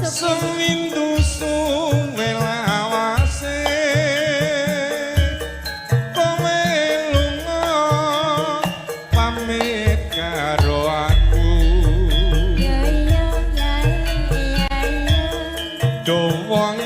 Masuk. Sewindu suwe lawase kowe lunga pamit karo aku. Ya iya ya iya iya. Do wong